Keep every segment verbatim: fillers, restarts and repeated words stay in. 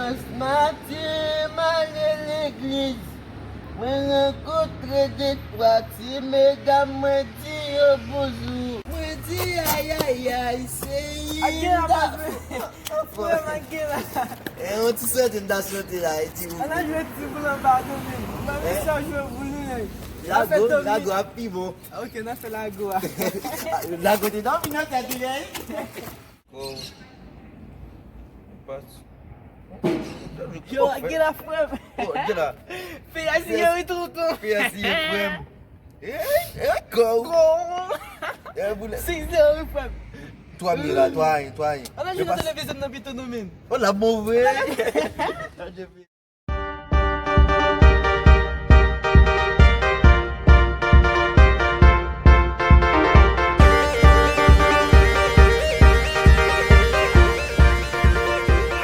Dimanch maten, m ale legliz. Mwen rankontre de twa ti medam, mwen di yo bonjou. Mwen di ayayay, se Agela, pa jwe. Frè m, Agela. E yon ti sante m ta sante la, e ti bout. Ala jwe ti boul anba domèn. Mwen, men sa jwe boul li menm. Lago, lago ap pi bon. Ok, n a fè lago a. Lago te dòmi nan tèt li, hein? Bon. Pas. Yo, Agela, frè m. Oh, Agela. P S G, wi, tonton. P S G, frè m. Eh, eh, go. Go. Eh, boule. Six zero, wi, frè m. Twa mil la, twa ayen, twa ayen. Ala jwe nan televizyon nan pito nou menm. Oh, la bon vre.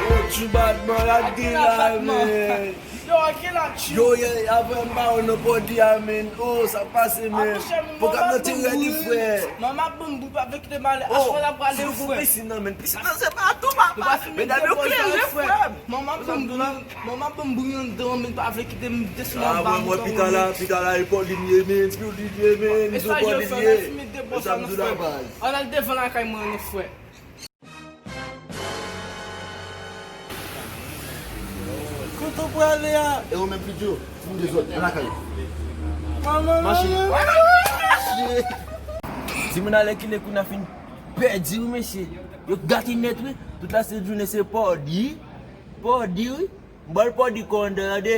Oh, too bad, man, Agela, man. Yo, Agela, tchou. Yo, yeah, avè m ba ou nan pòdi a, men. Oh, sa pase, men. Pwogram nan te rèdi, frè. Manman ban m bri, pa vle kite m ale. Oh, aswè la prale, frè. Pisin nan, men. Pisin nan, se pa tou, papa. Medam yo klere, frè. Manman ban m bri, manman ban m bri anndan, men pa vle kite m desann anba. Ah, mwen, mwen, pita la, pita la, e pòdi m ye, men. Se pòdi m ye, men. E sa yo fè la, si met de bò sa nan, frè. An al devan lakay mwen, non, frè. Kote w prale a? E ou menm, Pidjo, timoun dezòd, nan lakay. Manman, manman. Timoun alèkile kounye a fin pèdi, wi, mesye. Yo gate nèt, wi. Tout la sent jounen se pòdi. Pòdi, wi. M ba l pòdi kò anndan, tande.